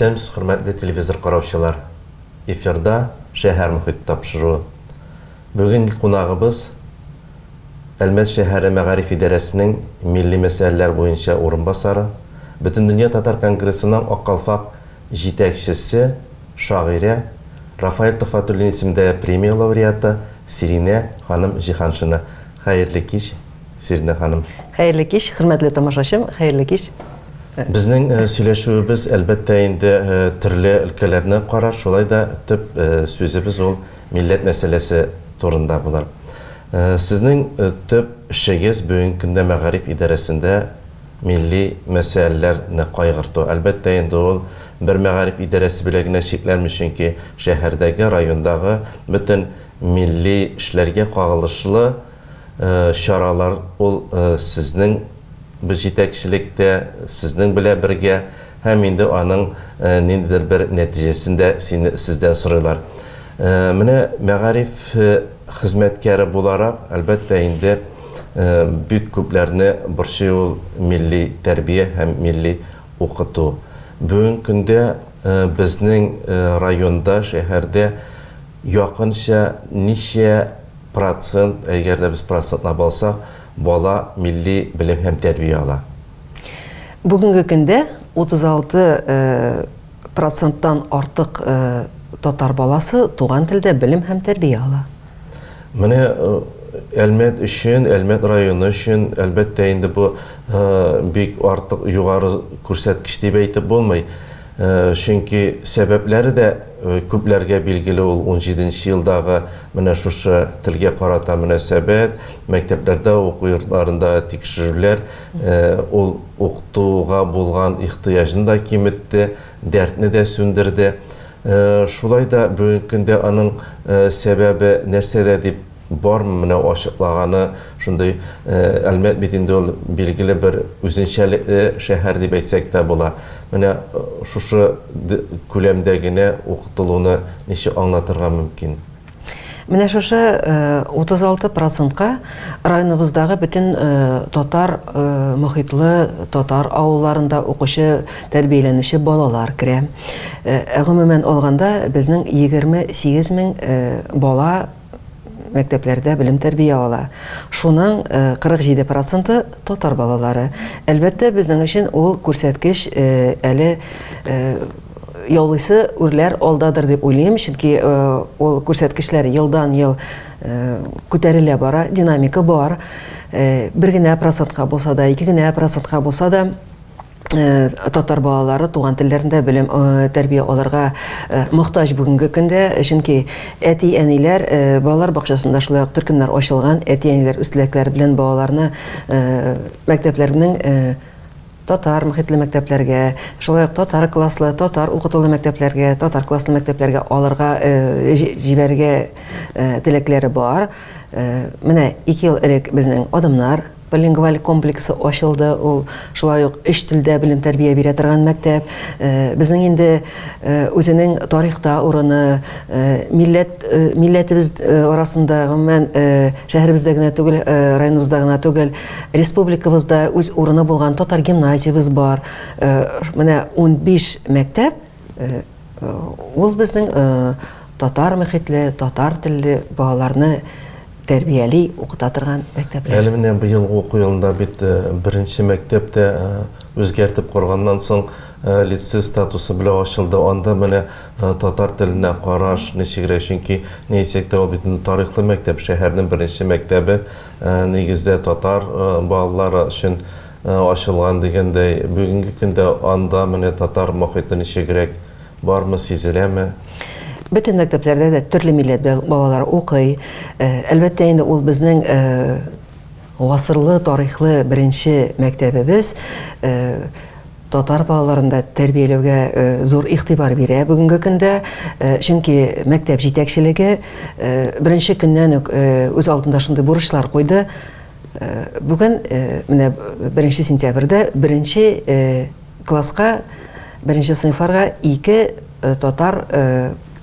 Исәнмесез, хөрмәтле телевизор караучылар! Эфирда Шәһәр мохите тапшыруы. Бүгенге кунагыбыз, Әлмәт шәһәре мәгариф идарәсенең милли мәсьәләләр буенча урынбасары, Бөтендөнья татар конгрессының Ак калфак җитәкчесе, шагыйрә, Рафаэль Төхфәтуллин исемендәге премия лауреаты Сиринә ханым Җиһаншина. Хәерле кич, Сиринә ханым. Хәерле кич, хөрмәтле тамашачым, хәерле кич. Безнең сөйләшүебез, әлбәттә инде, төрле өлкәләрне карар, шулай да төп сүзебез ул милләт мәсьәләсе турында булыр. Сезнең төп эшегез бүгенге көндә мәгариф идарәсендә милли мәсьәләләрне кайгырту. Әлбәттә инде ул бер мәгариф идарәсе белән генә чикләнми, чөнки шәһәрдәге, райондагы бөтен милли эшләргә кагылышлы чаралар ул сезнең җитәкчелектә, сезнең белән бергә һәм инде аның ниндидер бер нәтиҗәсен дә сине сездән сорыйлар. Менә мәгариф хезмәткәре буларак, әлбәттә инде, бик күпләрне борчый ул милли тәрбия һәм милли укыту. Бүгенге көндә безнең районда, шәһәрдә якынча ничә процент, әгәр дә без процентлап алсак, бала милли белем һәм тәрбия ала? Бүгенге көндә 36 проценттан артык татар баласы туган телдә белем һәм тәрбия ала. Менә Әлмәт өчен, Әлмәт районы өчен, әлбәттә инде бу бик артык югары күрсәткеч дип әйтеп булмый. Чөнки сәбәпләре дә күпләргә билгеле, ул унҗиденче елдагы менә шушы телгә карата мөнәсәбәт, мәктәпләрдә, уку йортларында тикшерүләр, ул укытуга булган ихтыяҗны да киметте, дәртне дә сүндерде. Шулай да бүгенге көндә аның сәбәбе нәрсәдә дип Бармы менә ачыклаганы шундый Әлмәт бит инде ул билгеле бер үзенчәлекле шәһәр дип әйтсәк тә була. Менә шушы күләмдә генә укытылуны ничек аңлатырга мөмкин? Менә шушы 36 процентка районыбыздагы бөтен татар мохитлы, татар авылларында укучы, тәрбияләнүче балалар керә. Ә гомумән алганда, безнең 28 мең бала мәктәпләрдә белем-тәрбия ала. Шуның 47 проценты татар балалары. Әлбәттә, безнең өчен ул күрсәткеч әле яулыйсы үрләр алдадыр дип уйлыйм, чөнки ул күрсәткечләр елдан-ел күтәрелә бара, динамика бар. Бер генә процентка булса да, ике генә процентка булса да, татар балалары туган телләрендә белем тәрбия алырга мохтаҗ бүгенге көндә, чөнки әти-әниләр балалар бакчасында шулай ук төркемнәр ачылган, әти-әниләр үз теләкләре белән балаларны мәктәпләрнең татар мохитле мәктәпләргә, шулай ук татар класслы, татар укытулы мәктәпләргә, татар класслы мәктәпләргә алырга җибәрергә теләкләре бар. Менә 2 ел элек безнең Адымнар Полингваль комплексы ачылды, ул шулай ук өч телдә белем-тәрбия бирә торган мәктәп. Безнең инде үзенең тарихта урыны, милләт, милләтебез арасында, гомумән, шәһәребездә генә түгел, районыбызда гына түгел, республикабызда үз урыны булган татар гимназиябез бар. Менә 15 мәктәп, ул безнең татар мөхитле, татар телле балаларны тәрбияли, укыта торган мәктәпләр. Әле менә быелгы уку елында бит беренче мәктәп тә үзгәртеп корганнан соң лицей статусы белән ачылды. Анда менә татар теленә караш ничегрәк, чөнки ни әйтсәк тә ул бит инде тарихлы мәктәп, шәһәрнең беренче мәктәбе, нигездә татар балалары өчен ачылган дигәндәй, бүгенге көндә анда менә татар мохите ничегрәк, бармы, сизеләме? Бөтен мәктәпләрдә дә төрле милләт балалары укый. Әлбәттә инде ул безнең гасырлы тарихлы беренче мәктәбебез. Татар балаларын да тәрбияләүгә зур игътибар бирә бүгенге көндә. Чөнки мәктәп җитәкчелеге беренче көннән үк үз алдында шундый бурычлар куйды. Бүген менә беренче сентябрьдә беренче класска, беренче сыйныфларга ике татар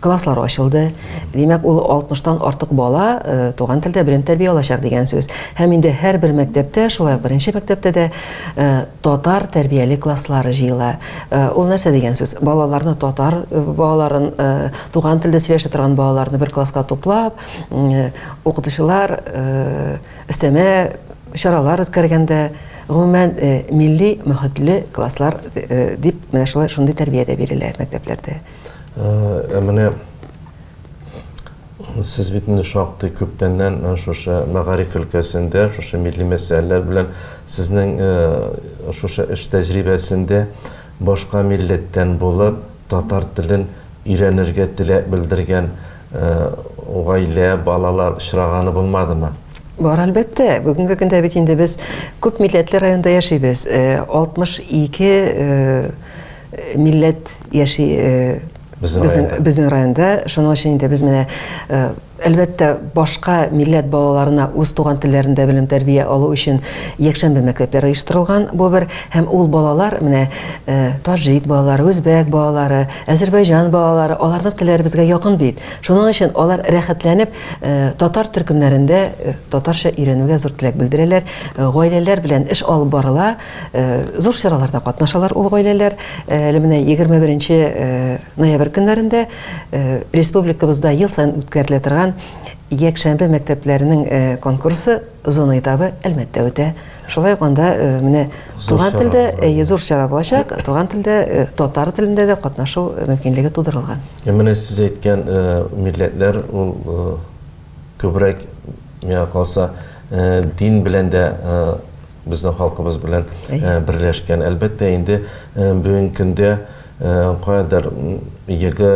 Класслар ачылды. Димәк, ул 60-тан артык бала туган телдә белем-тәрбия алачак дигән сүз. Һәм инде һәрбер мәктәптә, шулай ук беренче мәктәптә дә татар тәрбияле класслары җыела. Ул нәрсә дигән сүз? Балаларны татар балаларын, туган телдә сөйләшә торган балаларны бер класска туплап, укытучылар өстәмә чаралар үткәргәндә, гомумән, милли мөхитле класслар дип менә шулай шундый тәрбия дә бирелә мәктәпләрдә. Ә менә сез бит инде шактый күптәннән шушы мәгариф өлкәсендә, шушы милли мәсьәләләр белән сезнең шушы эш тәҗрибәсендә башка милләттән булып, татар телен өйрәнергә теләк белдергән гаилә, балалар очраганы булмадымы? Бар, әлбәттә. Бүгенге көндә бит инде без күп милләтле районда яшибез. 62 милләт яши безнең, безнең районда. Шуның өчен инде без менә әлбәттә башка милләт балаларына үз туган телләрендә белем тәрбия алу өчен якшәмбе мәктәпләре оештырылган бу бер һәм ул балалар менә таҗик балалары, үзбәк балалары, әзербайҗан балалары, аларның телләре безгә якын бит. Шуның өчен алар рәхәтләнеп татар төркемнәрендә татарча өйрәнүгә зур теләк белдерәләр. Гаиләләр белән эш алып барыла. Зур чараларда катнашалар ул гаиләләр. Әле менә 21 ноябрь көннәрендә республикабызда ел саен үткәрелә торган якшәмбе мәктәпләренең конкурсы зона этабы Әлмәттә үтә. Шулай ук анда менә туган телдә зур чара булачак, туган телдә, татар телендә дә катнашу мөмкинлеге тудырылган. Менә сез әйткән милләтләр ул күбрәк миңа калса дин белән дә безнең халкыбыз белән берләшкән. Әлбәттә инде бүгенге көндә каядыр ЕГЭ,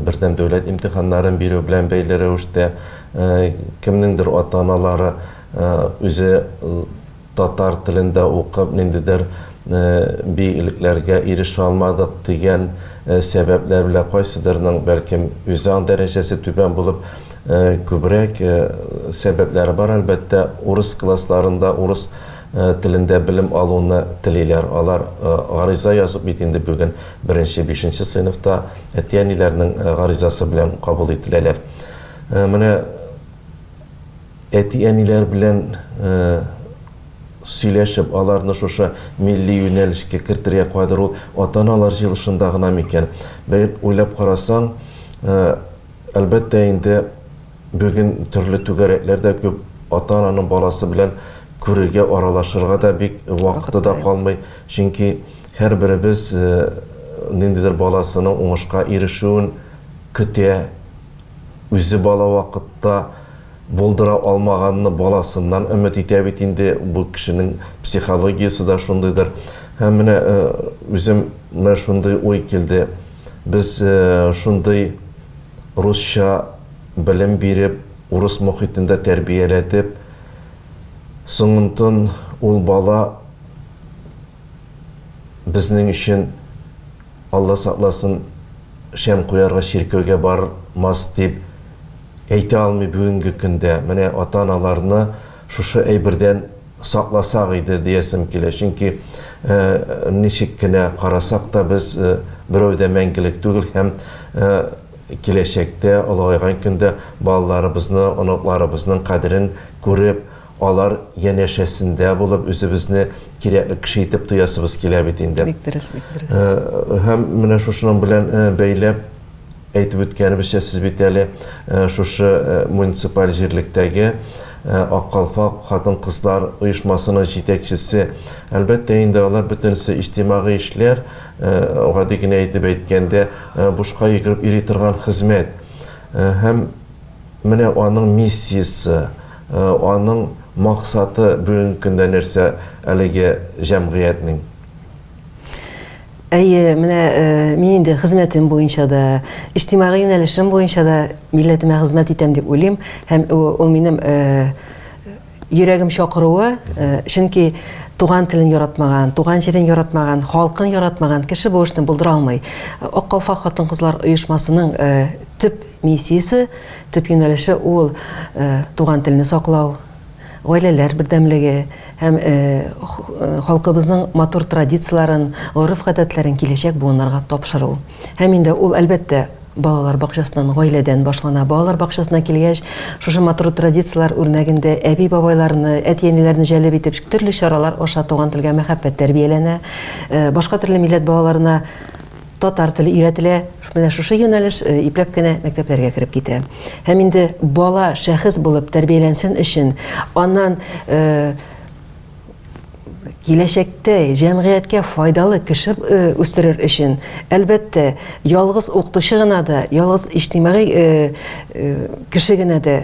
бердәм дәүләт имтиханнарын бирү белән бәйле рәвештә кемнеңдер ата-аналары үзе татар телендә укып ниндидер биеклекләргә ирешә алмадык дигән сәбәпләр белән кайсыдырның бәлкем үзаң дәрәҗәсе түбән булып Күбрәк сәбәпләре бар, әлбәттә, урыс классларында урыс телендә белем алуны телиләр. Алар гариза язып бит инде бүген беренче, бишенче сыйныфта әти-әниләрнең гаризасы белән кабул ителәләр. Менә әти-әниләр белән сөйләшеп, аларны шушы милли юнәлешкә кертергә кадер ул ата-аналар җыелышында гына микән? Бер уйлап карасаң, Әлбәттә инде, бүген төрле түгәрәкләр дә күп, ата-ананың баласы белән күрергә, аралашырга да бик вакыты да калмый. Чөнки һәрберебез ниндидер баласының уңышка ирешүен көтә. Үзе бала вакытта булдыра алмаганны баласыннан өмет итә бит инде, бу кешенең психологиясе дә шундыйдыр. Һәм менә үзем менә шундый уй килде. Без шундый русча белем биреп, урыс мохитендә тәрбияләтеп, соңынтын ул бала безнең өчен, Алла сакласын, шәм куярга чиркәүгә бармас дип әйтә алмый бүгенге көндә. Менә ата-аналарны шушы әйбердән сакласак иде диясем килә. Чөнки ничек кенә карасак та без берәү дә мәңгелек түгел һәм киләчәктә олыгайган көндә балаларыбызны, оныкларыбызның кадерен күреп, алар янәшәсендә булып үзебезне кирәкле кеше итеп тоясыбыз килә бит инде. Бик дөрес, бик дөрес. Һәм менә шушының белән бәйләп әйтеп үткәнебезчә, сез бит әле шушы муниципаль җирлектәге Ак калфак хатын-кызлар оешмасының җитәкчесе. Әлбәттә инде алар бөтенесе иҗтимагый эшләр, гади генә итеп әйткәндә, бушка йөгереп йөри торган хезмәт. Һәм менә аның миссиясе, аның максаты бүгенге көндә нәрсә әлеге җәмгыятьнең? Әйе, менә э, мин инде хезмәтем буенча да, иҗтимагый юнәлешем буенча да милләтемә хезмәт итәм дип уйлыйм. Һәм ул минем э, йөрәгем чакыруы, э, чөнки туган телен яратмаган, туган җирен яратмаган, халкын яратмаган кеше бу эшне булдыра алмый. Ак калфак хатын-кызлар оешмасының төп миссиясе, төп юнәлеше ул туган телне саклау, гаиләләр бердәмлеге һәм халкыбызның матур традицияләрен, гореф-гадәтләрен киләчәк буыннарга тапшыру. Һәм инде ул, әлбәттә, балалар бакчасыннан, гаиләдән башлана. Балалар бакчасына килгәч, шушы матур традицияләр үрнәгендә әби-бабайларны, әти-әниләрне җәлеп итеп, төрле чаралар аша туган телгә мәхәббәт тәрбияләнә. Башка төрле милләт балаларына татар теле өйрәтелә. Менә шушы юнәлеш ипләп кенә мәктәпләргә кереп китә. Һәм инде бала шәхес булып тәрбияләнсен өчен, аннан Киләчәктә җәмгыятькә файдалы кеше үстерер өчен, әлбәттә, ялгыз укытучы гына да, ялгыз иҗтимагый кеше генә дә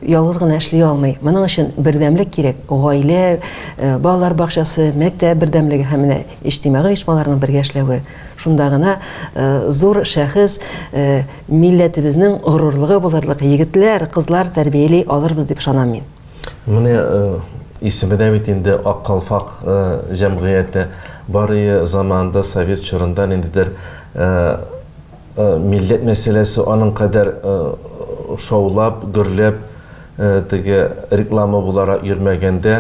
ялгыз гына эшли алмый. Моның өчен бердәмлек кирәк. Гаилә, балалар бакчасы, мәктәп бердәмлеге һәм менә иҗтимагый оешмаларның бергә эшләве. Шунда гына зур шәхес, милләтебезнең горурлыгы булырлык егетләр, кызлар тәрбияли алырбыз дип ышанам мин. Менә исеме дә бит инде Ак калфак җәмгыяте. Барые заманында, совет чорында ниндидер милләт мәсьәләсе аның кадәр шаулап, гөрләп теге реклама буларак йөрмәгәндә,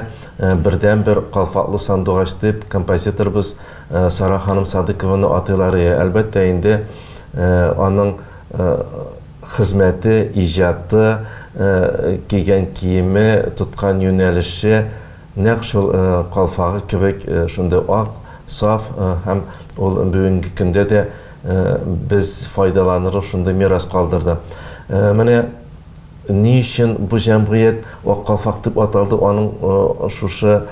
бердәнбер калфаклы сандугач дип композиторыбыз Сара ханым Садыкованы атыйлар иде. Әлбәттә инде, аның Хезмәте, иҗаты, кигән киеме, тоткан юнәлеше нәкъ шул калфагы кебек шундый ак, саф һәм ул бүгенге көндә дә без файдаланырлык шундый мирас калдырды. Менә ни өчен бу җәмгыять Ак калфак дип аталды, аның шушы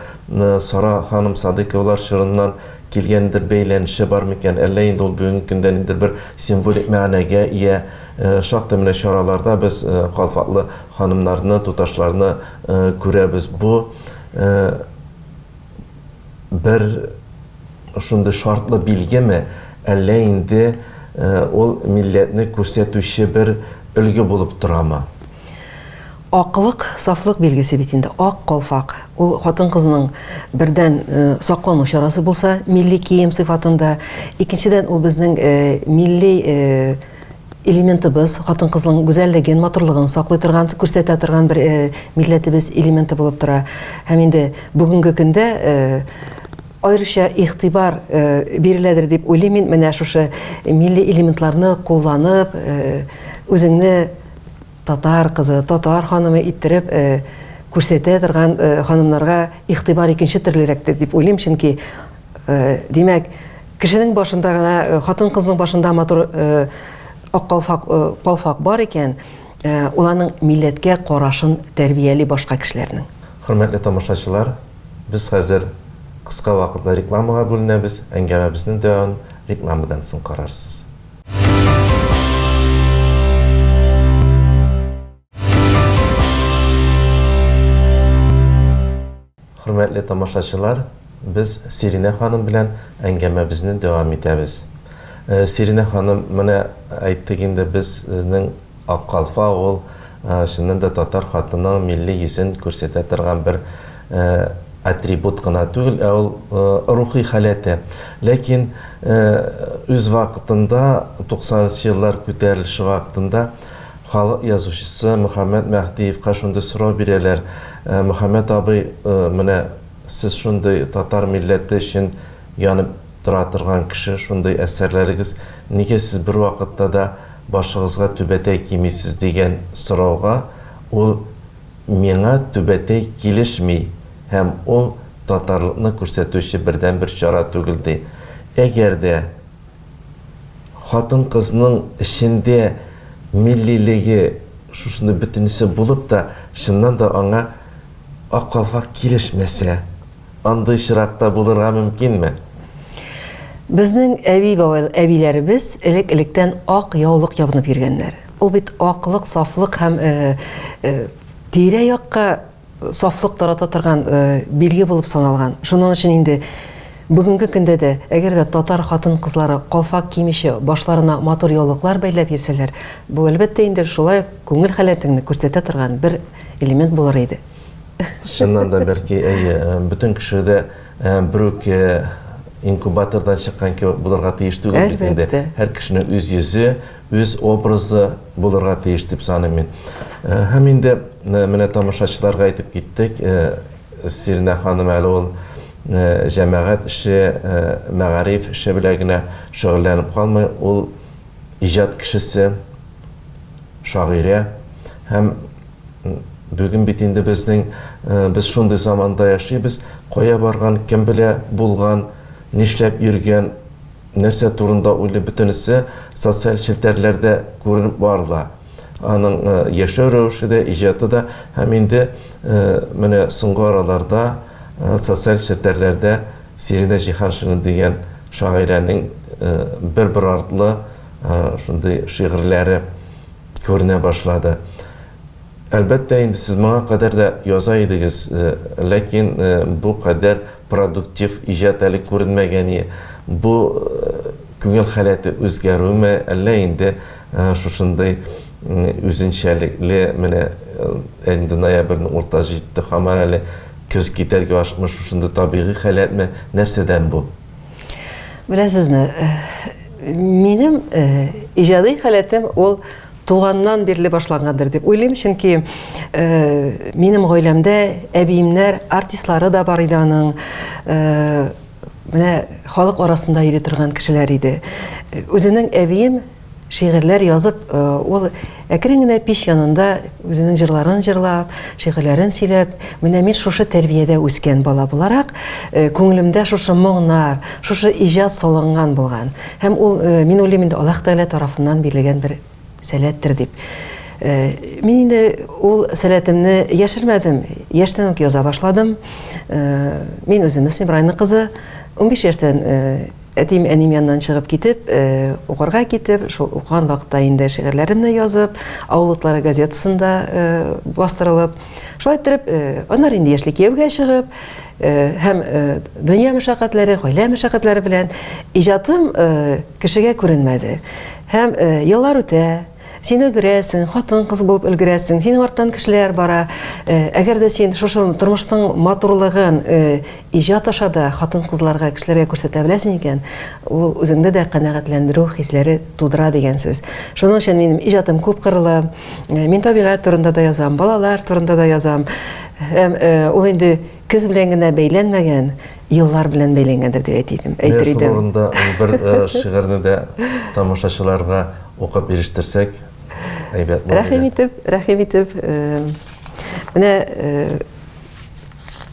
Сара ханым Садыйковалар чорыннан килгәндер бәйләнеше бар микән, әллә инде ул бүгенге көндә ниндидер бер символик мәгънәгә ия. Шактый менә чараларда без калфаклы ханымнарны, туташларны күрәбез. Бу бер шундый шартлы билгеме, әллә инде ул милләтне күрсәтүче бер өлге булып торамы? Аклык, сафлык билгесе бит инде, ак калфак. Ул хатын-кызның бердән саклану чарасы булса, милли кием сыйфатында, икенчедән ул безнең милли элементыбыз, хатын-кызның гүзәллеген, матурлыгын саклый торган, күрсәтә торган бер милләтебез элементы булып тора. Һәм инде бүгенге көндә аеруча игътибар биреләдер дип уйлыйм мин, менә шушы милли элементларны кулланып, үзеңне Татар кызы, татар ханымы иттереп күрсәтә торган ханымнарга игътибар икенче төрлерәк дип уйлыйм, чөнки, димәк, кешенең башында гына, хатын-кызның башында матур ак калфак, калфак бар икән, ул аның милләткә карашын тәрбияли башка кешеләрнең. Хөрмәтле тамашачылар, без хәзер кыска вакытлы рекламага бүленәбез, әңгәмәбезнең дәвамын рекламадан соң карарсыз. Хөрмәтле тамашачылар, без Сиринә ханым белән әңгәмәбезне дәвам итәбез. Э, Сиринә ханым, менә әйттек инде безнең Ак калфа ул э, чыннан да татар хатынының милли йөзен күрсәтә торган бер э, атрибут кына түгел, ә ул рухи халәте. Ләкин үз вакытында, 90 нчы еллар күтәрелеше вакытында халык язучысы Мөхәммәт Мәһдиевка шундый сорау бирәләр, Мөхәммәт абый, менә сез шундый татар милләте өчен янып тора торган кеше, шундый әсәрләрегез, нигә сез бервакытта да башыгызга түбәтәй кимисез дигән сорауга ул Миңа түбәтәй килешми һәм ул татарлыкны күрсәтүче бердәнбер чара түгел, ди. Әгәр дә хатын-кызның эчендә миллилеге шушындый бөтенесе булып та, чыннан да аңа ак калфак килешмәсә, Андый очрак та булырга мөмкинме? Безнең әби-бабай, әбиләребез элек-электән ак яулык ябынып йөргәннәр. Ул бит аклык, сафлык һәм тирә-якка сафлык тарата торган билге булып саналган. Шуның өчен инде бүгенге көндә дә, әгәр дә татар хатын-кызлары калфак кимичә, башларына матур яулыклар бәйләп йөрсәләр, бу, әлбәттә инде, шулай ук күңел халәтеңне күрсәтә торган бер элемент булыр иде. Чыннан да, бәлки, әйе, бөтен кеше дә бер үк инкубатордан чыккан кебек булырга тиеш түгел бит инде. Һәр кешенең үз йөзе, үз образы булырга тиеш дип саныйм мин. Һәм инде менә тамашачыларга әйтеп киттек, Сиринә ханым әле ул җәмәгать эше, мәгариф эше белән генә шөгыльләнеп калмый, ул иҗат кешесе, шагыйрә һәм бүген бит инде безнең без шундый заманда яшибез, кая барган, кем белә булган, нишләп йөргән, нәрсә турында уйлый, бөтенесе социаль челтәрләрдә күренеп барыла. Аның яшәү рәвеше дә, иҗаты да һәм инде менә соңгы араларда социаль челтәрләрдә Сиринә Җиһаншина дигән шагыйрәнең бер-бер артлы шундый шигырьләре күренә башлады. Әлбәттә инде сез моңа кадәр дә яза идегез, ләкин бу кадәр продуктив иҗат әле күренмәгән иде. Бу күңел халәте үзгәрүме, әллә инде шушындый үзенчәлекле менә инде ноябрьнең уртасы җитте, һаман әле көз китәргә ашыкмый, шушындый табигый халәтме, нәрсәдән бу? Беләсезме, минем иҗади халәтем ул туганнан бирле башлангандыр дип уйлыйм, чөнки минем гаиләмдә әбиемнәр артистлары да бар иде аның. Менә халык арасында йөри торган кешеләр иде. Үземнең әбием шигырьләр язып, ул әкрен генә пич янында үзенең җырларын җырлап, шигырьләрен сөйләп, менә мин шушы тәрбиядә үскән бала буларак, күңелемдә шушы моңнар, шушы иҗат салынган булган. Һәм ул, мин уйлыйм инде, Аллаһ Тәгалә тарафыннан бирелгән бер сәләттер дип. Мин инде ул сәләтемне яшермәдем, яшьтән үк яза башладым. Мин үзем Мөслим районы кызы, 15 яшьтән әтием, әнием яныннан чыгып китеп, укырга китеп, шул укыган вакытта инде шигырьләремне язып, Авыл утлары газетасында бастырылып, шулай иттереп, аннары инде яшьли кияүгә чыгып, һәм дөнья мәшәкатьләре, гаилә мәшәкатьләре белән иҗатым кешегә күренмәде. Һәм еллар үтә, син өлгерәсең, хатын-кыз булып өлгерәсең, синең арттан кешеләр бара. Әгәр дә син шушы тормышның матурлыгын иҗат аша да хатын-кызларга, кешеләргә күрсәтә беләсең икән, ул үзеңдә дә канәгатьләндерү хисләре тудыра дигән сүз. Шуның өчен минем иҗатым күп кырлы. Мин табигать турында да язам, балалар турында да язам. Һәм ул инде көз белән генә бәйләнмәгән, еллар белән бәйләнгәндер дип әйтер идем. Менә шул урында бер шигырьне дә тамашачыларга укып ирештерсәк, әйбәт булыр. Рәхим итеп, рәхим итеп. Менә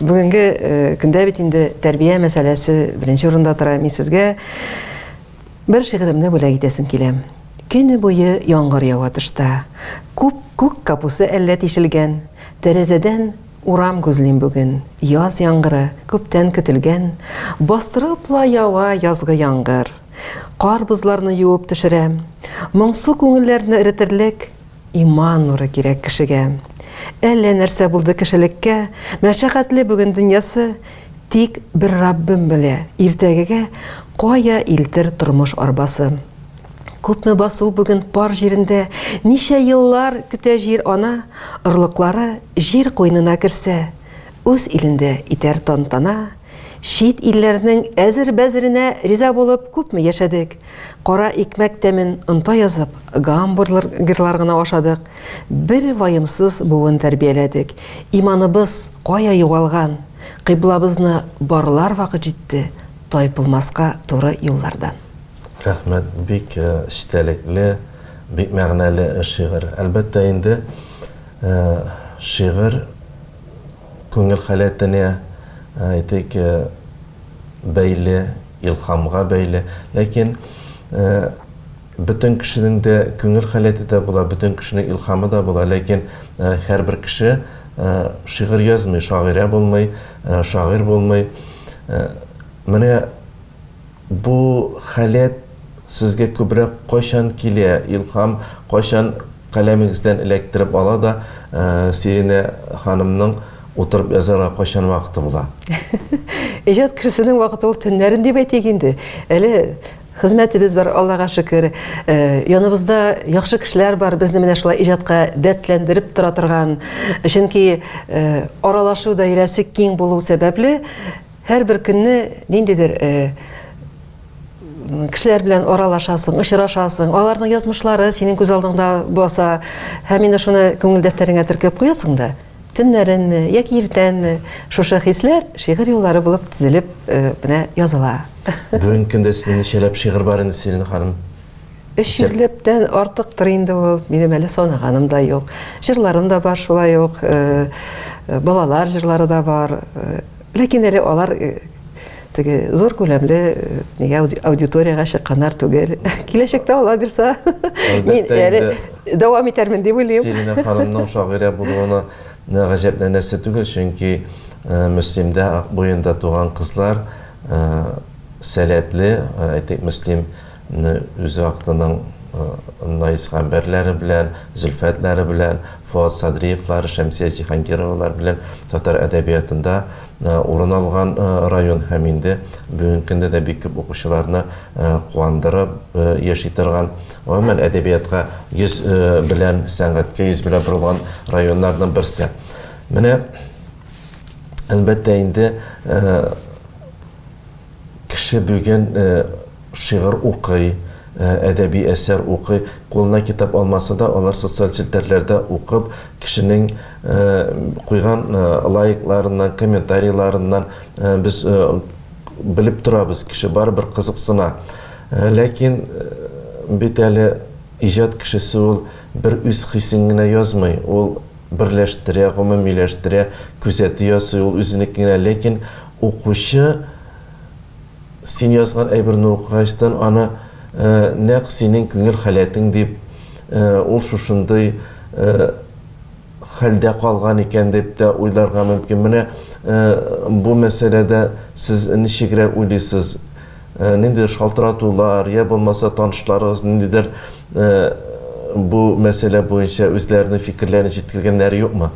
бүгенге көндә бит инде тәрбия мәсьәләсе беренче урында тора. Мин сезгә бер шигыремне бүләк итәсем килә. Көне буе яңгыр ява тышта. Күп күк капусы әллә тишелгән. Тәрәзәдән урам күзлим бүген. Яз яңгыры, күптән көтелгән. Бастырып ла ява язгы яңгыр. Кар-бозларны юып төшерә. Моңсу күңелләрне эретерлек иман нуры кирәк кешегә. Әллә нәрсә булды кешелеккә, мәшәкатьле бүген дөньясы. Тик бер Раббым белә, иртәгегә кая илтер тормыш арбасы. Күпме басу бүген пар җирендә, ничә еллар көтә җир ана, орлыклары җир куенына керсә, үз илендә итәр тантана. Чит илләрнең әзер-бәзеренә риза булып күпме яшәдек. Кара икмәк тәмен онта язып, гамбургерлар гына ашадык. Бер ваемсыз буын тәрбияләдек. Иманыбыз кая югалган? Кыйблабызны барлар вакыт җитте, тайпылмаска туры юллардан. Рәхмәт, бик эчтәлекле, бик мәгънәле шигырь. Әлбәттә инде, шигырь күңел халәтенә, әйтик, бәйле, илһамга бәйле. Ләкин бөтен кешенең дә күңел халәте дә була, бөтен кешенең илһамы да була, ләкин һәрбер кеше шигырь язмый, шагыйрә булмый, шагыйрь булмый. Менә Бу халәт сезгә күбрәк кайчан килә? Илһам кайчан каләмегездән эләктереп ала да, Сиринә ханымның утырып язарга кайчан вакыты була? Иҗат кешесенең вакыты ул төннәрен дип әйтик инде. Әле хезмәтебез бар, Аллага шөкер. Яныбызда яхшы кешеләр бар, безне менә шулай иҗатка дәртләндереп тора торган. Чөнки аралашу даирәсе киң булу сәбәпле, Һәрбер көнне ниндидер кешеләр белән аралашасың, очрашасың, аларның язмышлары синең күз алдыңда баса, һәм инде шуны күңел дәфтәреңә теркәп куясың да, төннәренме яки иртәнме шушы хисләр шигырь юллары булып тезелеп менә языла. Бүгенге көндә сезнең ничәләп шигырь бар инде, Сирина ханым? 300 ләптән артыктыр инде ул. Минем әле санаганым да юк. Җырларым да бар шулай ук. Балалар җырлары да бар. Ләкин әле алар теге зур күләмле нигә аудиториягә чыкканнар түгел. Киләчәктә ала бирсә, мин әле дәвам итәрмен дип уйлыйм. Сиринә ханымның шагыйрә булуына гаҗәпләнәсе түгел, чөнки Мөслимдә Акбуенда туган кызлар сәләтле, әйтик, Мөслим үз вакытының Наис Гамбәрләре белән, Зөлфәтләре белән, Фоат Садриевлар, Шәмсия Җиһангировалар белән татар әдәбиятында урын алган район һәм инде бүгенге көндә дә бик күп укучыларны куандырып яши торган, гомумән әдәбиятка йөз белән, сәнгатькә йөз белән борылган районнарның берсе. Менә әлбәттә инде Кеше бүген шигырь укый, әдәби әсәр укый, кулына китап алмаса да, алар социаль челтәрләрдә укып, кешенең куйган лайкларыннан, комментарийларыннан без белеп торабыз, кеше барыбер кызыксына. Ләкин бит әле иҗат кешесе ул бер үз хисен генә язмый, ул берләштерә, гомумиләштерә, күзәтү ясый, ул үзенекен генә, ләкин Укучы син язган әйберне укыгачтан аны нәкъ синең күңел халәтең дип, ул шушындый хәлдә калган икән дип тә уйларга мөмкин. Менә бу мәсьәләдә сез ничегрәк уйлыйсыз? Ниндидер шалтыратулар, я булмаса танышларыгыз ниндидер бу мәсьәлә буенча үзләренең фикерләрен җиткергәннәре юкмы?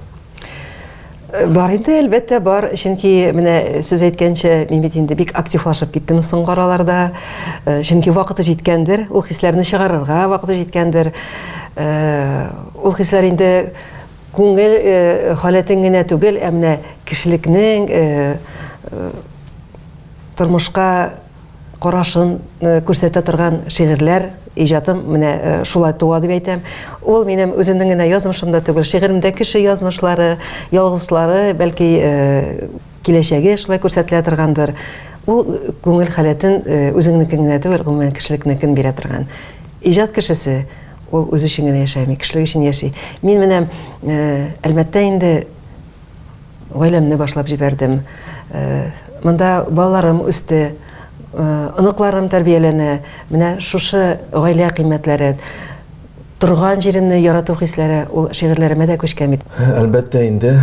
Бар инде, әлбәттә, бар. Чөнки менә сез әйткәнчә, мин бит инде бик активлашып киттем соңгы араларда. Э, чөнки вакыты җиткәндер, ул хисләрне чыгарырга вакыты җиткәндер. Э, ул хисләр инде күңел э, халәтен генә түгел, ә менә кешелекнең тормышка карашын күрсәтә торган шигырьләр иҗатым менә шулай туа дип әйтәм. Ул минем үземнең генә язмышым да түгел, шигыремдә кеше язмышлары, ялгышлары, бәлки киләчәге шулай күрсәтелә торгандыр. Ул күңел халәтен үзеңнекен генә түгел, гомумән кешелекнекен бирә торган. Иҗат кешесе ул үзе өчен генә яшәми, кешелек өчен яши. Мин менә Әлмәттә инде Гаиләмне башлап җибәрдем. Монда балаларым үсте, оныкларым тәрбияләнә. Менә шушы гаилә кыйммәтләре, торган җиремне ярату хисләре ул шигырьләремә дә күчкән бит. Әлбәттә инде,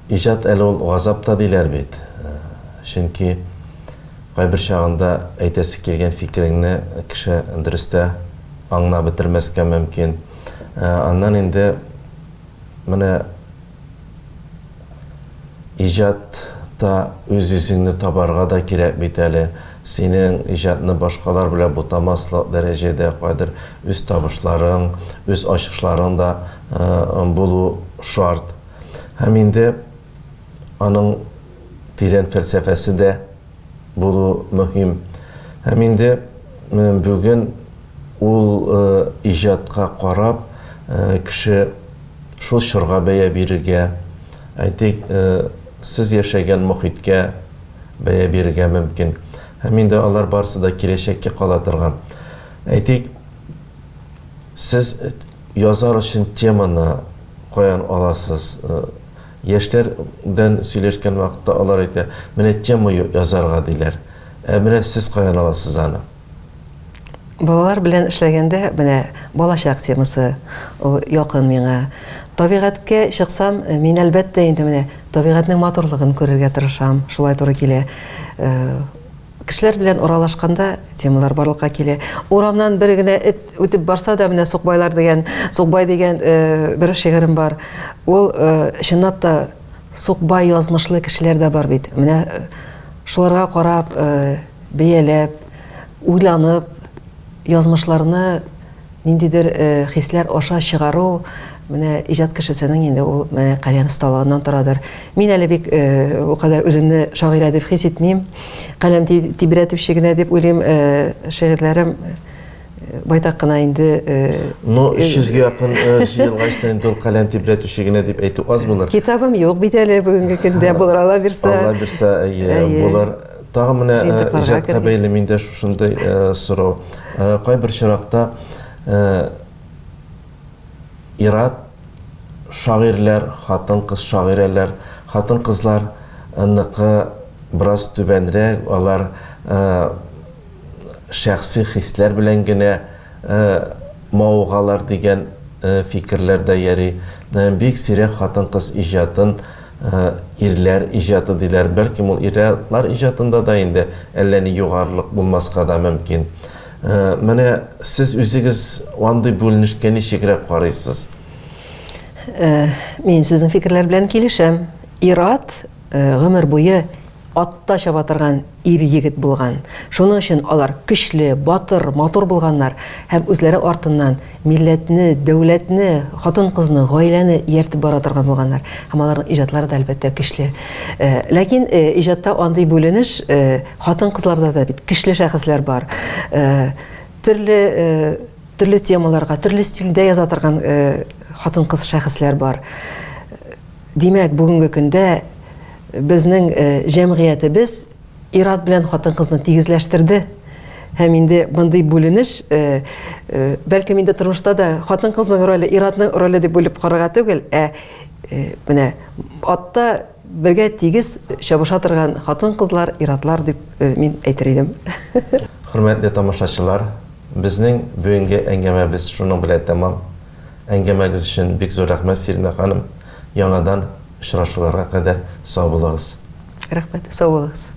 иҗат әле ул газап та диләр бит. Чөнки кайбер чагында әйтәсе килгән фикереңне кеше дөрес тә аңлап бетермәскә мөмкин. Аннан инде менә Иҗатта үз-үзеңне табарга да кирәк бит әле. Синең иҗатны башкалар белән бутамаслык дәрәҗәдә кайдыр үз табышларың, үз ачышларың да булу шарт. Һәм инде аның тирән фәлсәфәсе дә булу мөһим. Һәм инде бүген ул иҗатка карап кеше шул чорга бәя бирергә, әйтик, сез яшәгән мохиткә бәя бирергә мөмкин. Һәм инде алар барысы да киләчәккә кала торган. Әйтик, сез язар өчен теманы каян аласыз? Яшьләр белән сөйләшкән вакытта алар әйтә, менә тема язарга диләр. Ә менә сез каян аласыз аны? Балалар белән эшләгәндә, менә балачак темасы ул якын миңа. Табигатькә чыксам, э, мин әлбәттә инде менә табигатьнең матурлыгын күрергә тырышам, шулай туры килә. Э, кешеләр белән аралашканда темалар барлыкка килә. Урамнан бер генә эт үтеп барса да, менә сукбайлар дигән, сукбай дигән э, бер шигырем бар. Ул чынлап та сукбай язмышлы кешеләр дә бар бит. Менә шуларга карап, бәяләп, уйланып, язмышларны ниндидер э, хисләр аша чыгару менә иҗат кешесенең инде ул менә каләм осталыгыннан торадыр. Мин әле бик э, ул кадәр үземне шагыйрә дип хис итмим. Каләм тибрәтүче генә дип уйлыйм. Э, шигырьләрем байтак кына инде. Ну, 300 гә якын җыелгач та инде ул каләм тибрәтүче генә дип әйтү аз булыр. Китабым юк бит әле бүгенге көндә, булыр Алла бирсә. Алла бирсә, әйе, булыр. Тагын менә иҗатка бәйле миндә шушындый сорау. Кайбер очракта ир-ат шагыйрьләр, хатын-кыз шагыйрәләр, хатын-кызлар ныкы бераз түбәнрәк, алар шәхси хисләр белән генә мавыгалар дигән фикерләр дә йөри. Бик сирәк хатын-кыз иҗатын ирләр иҗаты диләр. Бәлкем ул ир-атлар иҗатында да инде әллә ни югарылык булмаска да мөмкин. Менә сез үзегез андый бүленешкә ничегрәк карыйсыз? Мин сезнең фикерләр белән килешәм. Ир-ат гомер буе атта чаба торган ир-егет булган. Шуның өчен алар көчле, батыр, матур булганнар һәм үзләре артыннан милләтне, дәүләтне, хатын-кызны, гаиләне ияртеп бара торган булганнар. Һәм аларның иҗатлары да, әлбәттә, көчле. Ләкин иҗатта андый бүленеш хатын-кызларда да бит көчле шәхесләр бар. Төрле төрле темаларга, төрле стильдә яза торган хатын-кыз шәхесләр бар. Димәк, бүгенге көндә безнең җәмгыятебез ир-ат белән хатын-кызны тигезләштерде. Һәм инде мондый бүленеш, бәлкем инде тормышта да хатын-кызның роле, ир-атның роле дип бүлеп карарга түгел, ә менә атта бергә тигез чабыша торган хатын-кызлар, ир-атлар дип мин әйтер идем. Хөрмәтле тамашачылар, безнең бүгенге әңгәмәбез шуның белән тәмам. Әңгәмәгез өчен бик зур рәхмәт, Сиринә ханым. Яңадан очрашуларга кадәр сау булыгыз. Рәхмәт, сау булыгыз.